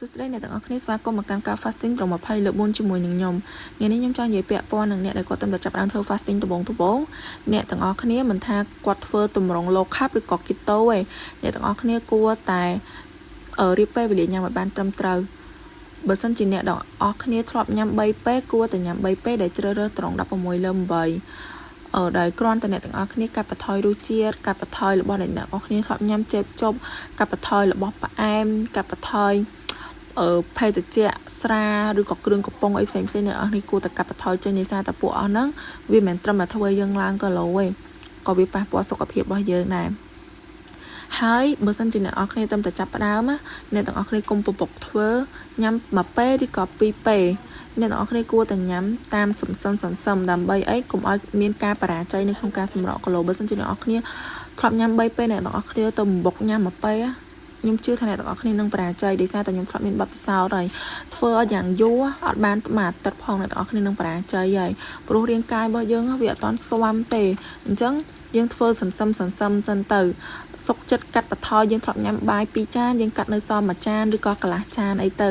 សួស្តីអ្នកទាំងអស់គ្នាស្វាគមន៍មកកាន់ការ fasting ត្រង់20លើ4ជាមួយនឹងខ្ញុំថ្ងៃនេះខ្ញុំចង់និយាយពាក់ព័ន្ធនឹងអ្នកដែលគាត់ទើបតែចាប់ផ្ដើមធ្វើ fasting ដំបូងដំបូងអ្នកទាំងអស់គ្នាមិនថាគាត់ធ្វើទម្រង់ low carb ឬក៏ keto ទេអ្នកទាំងអស់គ្នាគួរតែរៀបពេលវេលាញ៉ាំឲ្យបានត្រឹមត្រូវបើសិនជាអ្នកទាំងអស់គ្នាធ្លាប់ញ៉ាំ3ពេលគួរតែញ៉ាំ3ពេលដែលជ្រើសរើសត្រង់16លើ8អឺដោយគ្រាន់តែអ្នកទាំងអស់គ្នាកាត់បន្ថយរសជាតិកាត់បន្ថយរបស់ដែលអ្នកទាំងអស់គ្នាធ្លាប់ញ៉ាំចេបជប់កាត់បន្ថយរបស់ផ្អែមកាត់បន្ថយអឺភេសជ្ជៈស្រាឬក៏គ្រឿងកំប៉ុងអីផ្សេងផ្សេងអ្នកនរនេះគួរតែកាត់បន្ថយចេញដោយសារតែពួកអស់ហ្នឹងវាមិនត្រឹមតែធ្វើយើងឡើងគីឡូទេក៏វាប៉ះពាល់សុខភាពរបស់យើងដែរហើយបើសិនជាអ្នកនរគ្នាត្រឹមតែចាប់ផ្ដើមអ្នកទាំងអស់គ្នាកុំពពុកធ្វើញ៉ាំមួយពេលឬក៏ពីរពេលអ្នកទាំងអស់គ្នាគួរតែញ៉ាំតាមសន្សឹមសន្សឹមដើម្បីអីកុំឲ្យមានការបរាជ័យនៅក្នុងការសម្រកគីឡូបើសិនជាអ្នកនរគ្នាធ្លាប់ញ៉ាំ3ពេលអ្នកទាំងអស់គ្នាទៅបុកញ៉ាំមួយពេលខ្ញុំជឿថាអ្នកទាំងអស់គ្នានឹងបរាជ័យដោយសារតែខ្ញុំធ្លាប់មានបទពិសោធន៍ហើយធ្វើឲ្យយ៉ាងយូរអត់បានមួយអាទិត្យផងអ្នកទាំងអស់គ្នានឹងបរាជ័យហើយព្រោះរាងកាយរបស់យើងវាអត់ទាន់ស៊ាំទេអញ្ចឹងយើងធ្វើសន្សឹមសន្សឹមសិនទៅសុកចិត្តកាត់បន្ថយយើងធ្លាប់ញ៉ាំបាយ2ចានយើងកាត់នៅសល់មួយចានឬក៏កន្លះចានអីទៅ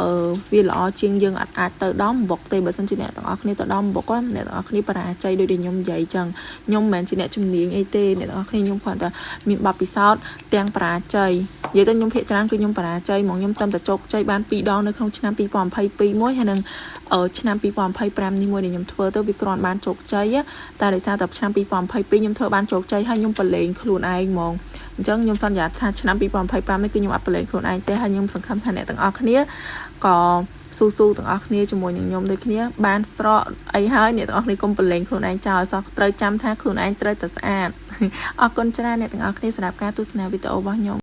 អឺវាល្អជាងយើងអត់អាចទៅដល់បុកទេបើសិនជាអ្នកទាំងអស់គ្នាទៅដល់បុកអ្នកទាំងអស់គ្នាបរាជ័យដូចដែលខ្ញុំនិយាយចឹងខ្ញុំមិនមែនជាអ្នកជំនាញអីទេអ្នកទាំងអស់គ្នាខ្ញុំគ្រាន់តែមានបទពិសោធន៍ទាំងបរាជ័យនិយាយទៅខ្ញុំភាគច្រើនគឺខ្ញុំបរាជ័យហ្មងខ្ញុំតែជោគជ័យបាន2ដងនៅក្នុងឆ្នាំ2022មួយហើយនឹងឆ្នាំ2025នេះមួយដែលខ្ញុំធ្វើទៅវាគ្រាន់បានជោគជ័យតែដោយសារតែឆ្នាំ2022ខ្ញុំធ្វើបានជោគជ័យហើយខ្ញុំប្រឡែងខ្លួនឯងហ្មងអញ្ចឹងខ្ញុំសន្យាថាឆ្នាំ2025នេះគឺខ្ញុំអត់ប្រឡែងខ្លួនឯងទេហើយខ្ញុំសង្ឃឹមថាអ្នកទាំងអស់គ្នាក៏ស៊ូស៊ូទាំងអស់គ្នាជាមួយនឹងខ្ញុំដូចគ្នាបានស្រកអីហើយអ្នកទាំងអស់គ្នាកុំប្រឡែងខ្លួនឯងចោលសោះត្រូវចាំថាខ្លួនឯងត្រូវតែស្អាតអរគុណច្រើនអ្នកទាំងអស់គ្នាសម្រាប់ការទស្សនាវីដេអូរបស់ខ្ញុំ។